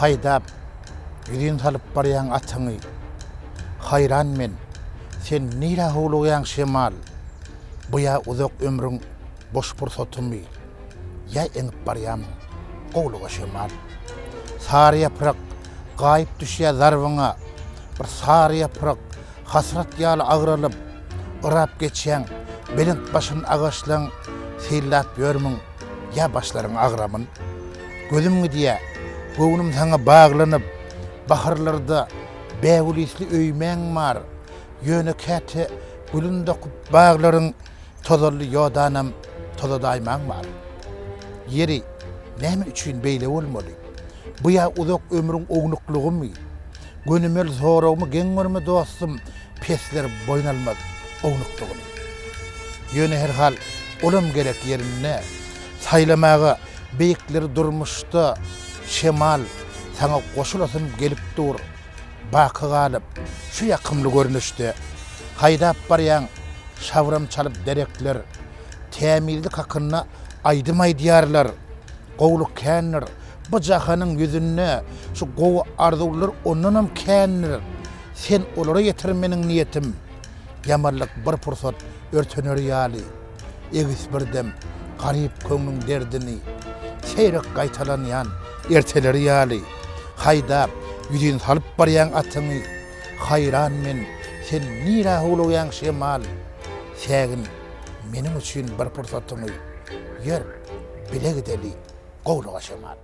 Haýdap, ýüzin salyp barýaň atyňy. Haýran men, sen nirä howlugýaň şemal? Bu ýa uzak ömrüň boş pursatymy, Ýa eňip barýamyň gowluga şemal? Sary ýaprak gaýyp düşýär zarbyňa, Bir sary ýaprak hasrat ýaly agralyp, Yrap geçýäň belent başyn agaçlaň, Synlap ýörmüň ýa başlaryň agramyn? Gözüm gidýär, göwnüm saňa baglanyp, Baharlarda bägül ysly öýmäň bar, Ýöne käte gülün dokup baglaryň Tozanly ýodanam tozadaýmaň bar. Ýeri, näme üçin beýle bolmaly? Bu ýa uzak ömrüň ownuklygymy? Gönümel soragymy geň görme dostum, pesler boýun almaz ownukdygyny. Ýöne herhal olam gerek ýerinde, Saýlamaga beýikleri durmuşda, Şemal, saňa goşulasym gelip dur. Baky galyp, şu ýakymly görnüşde, Haýdap barýaň, şabram çalyp derekler, Tämizlik hakynda aýdym aýdýarlar. Gowulyk kändir, bu jahanyň ýüzünde, Şu gowy arzuwlar ondanam kändir. Sen olara ýetir meniň niýetim, Ýamanlyk bir pursat örtener ýaly. Egis birdem garyp köňlüň derdini, Seýrek gaýtalanýan erteleri ýaly, Haýdap, ýüzin salyp barýaň atyňy, Haýran men, sen nirä howlugýaň şemal? Sägin meniň üçin bir pursatyňy, Ýör, bile gideli gowluga şemal.